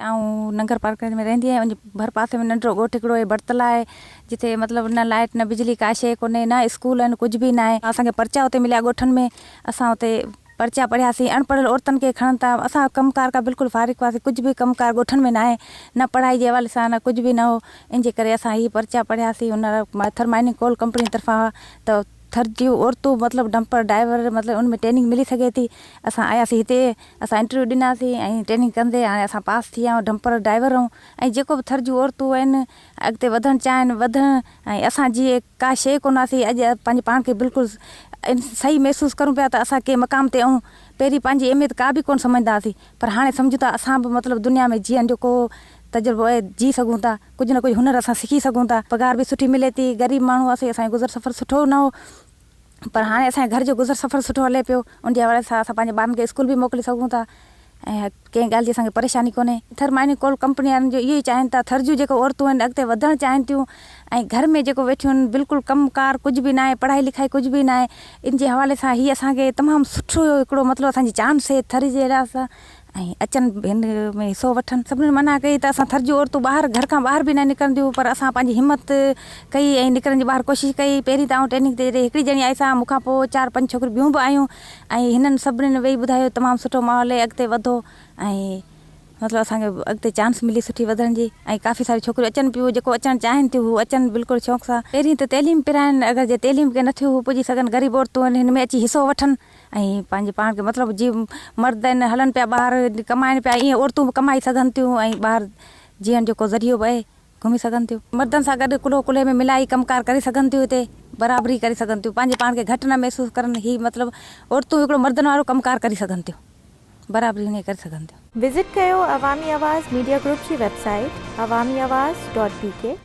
آئون ننگر پارڪر ۾ رهندي آهيان ان جي ڀر پاسي ۾ ننڍڙو ڳوٺ هڪڙو آهي برتلا آهي جتي مطلب نه لائيٽ نه بجلي ڪا شيء ڪونهي نه اسڪول آهن ڪجهه به ناهي اسان کي پرچا اتي مليا ڳوٺن ۾ اسان اتي پرچا پڙهياسين اڻ پڙهيل عورتن کي کڻن ٿا اسان ڪم ڪار کان بلڪل فارغ هئاسين ڪجهه به ڪم ڪار ڳوٺن ۾ ناهي نه پڙهائي جي حوالي سان نه ڪجهه به نه هو ان جي ڪري اسان هي پرچا پڙهياسين ان ٿر مائننگ ڪول ڪمپني طرفان ته ٿر جون عورتون مطلب ڊمپر ڊائيور مطلب ان ۾ ٽريننگ ملي سگهي ٿي اسان آياسين هتي اسان انٽرويو ڏناسين ۽ ٽريننگ ڪندي هاڻي اسان پاس ٿي ويا آهيون ڊمپر ڊائيور آهيون ۽ جيڪو به ٿر جون عورتون آهن اڳتي وڌڻ چاهين وڌن ۽ اسان جيئن ڪا شيء ڪونه هئاسين اڄ پنهنجي پاڻ کي بلڪل صحيح محسوس ڪرون پيا ته اسان ڪنهن مقام تي آهيون پهرين پنهنجي اهميت ڪا به ڪونه سمجهندا هئاسين پر هاڻي سمجهون ٿا اسان به مطلب دنيا ۾ جيئڻ جو ڪو تجربو آهي جي سگهون ٿا ڪجهه نه ڪجهه هنر اسان سکي سگهون ٿا پگهار به سٺي ملي ٿي غريب ماڻهو هئاسين اسان جو گذر سفر سٺو نه هو پر هاڻي اسان جي گهر جو گذر سفر سٺو هلي پيو ان جي حوالي سان اسان پنهنجي ٻارن کي اسڪول به موڪلي سگهون ٿا ۽ ڪنهن ڳالهه جي اسان کي پريشاني ڪونهي. ٿر مائننگ ڪول ڪمپني وارن جو اهو ئي چاهين ٿا ٿر جون جيڪو عورتون آهن اڳتي وڌڻ چاهين ٿيون ۽ گهر ۾ جيڪو ويٺيون آهن بلڪل ڪم ڪار ڪجهه به ناهي پڙهائي لکائي ڪجهه به ناهي ان جي حوالي سان هي اسان کي تمام سٺو هڪڙو مطلب اسان جي چانس آهي ٿر جي لاء اسان ۽ اچن هن ۾ حصو وٺن. سڀني منع ڪئي ته اسان ٿر جون عورتون ٻاهر گهر کان ٻاهر به نه نڪرنديون پر اسان پنهنجي همت ڪئي ۽ نڪرڻ جي ٻاهر ڪوشش ڪئي. پهرين ته آئون ٽريننگ تي جڏهن هڪڙي ڄڻي آئي سان مون کان پوء چار پنج ڇوڪريون ٻيون به آيون ۽ هنن سڀنين ويهي ٻڌايو تمام سٺو ماحول آهي اڳتي وڌو ۽ مطلب اسان کي اڳتي چانس ملي سٺي وڌڻ جي ۽ ڪافي ساريون ڇوڪريون اچن پيون جيڪو اچڻ چاهين ٿيون هو اچن بلڪل شوق سان. پهرين ته تعليم پرائن اگر جي تعليم کي نٿيون هو پڄي سگهن غريب عورتون آهن هن ۾ اچي حصو وٺن ۽ پنهنجي پاڻ کي مطلب جيئن مرد آهن هلن پيا ٻاهر ڪمائن پيا ائين عورتون به ڪمائي سگهن ٿيون ۽ ٻاهر جيئڻ جو ڪو ذريعو به آهي گهمي سگهن ٿيون مردن سان گڏ ڪلهو ڪلهي ۾ ملائي ڪم ڪار ڪري سگهن ٿيون هتي برابري ڪري سگهن ٿيون پنهنجي پاڻ کي گهٽ نه محسوس ڪرن هي مطلب عورتون هڪڙو مردن وارو ڪم ڪار ڪري سگهن ٿيون برابري انهي ڪري سگهن ٿيون. وزٽ ڪيو عوامي آواز ميڊيا گروپ جي website Awami Awaz dot B K.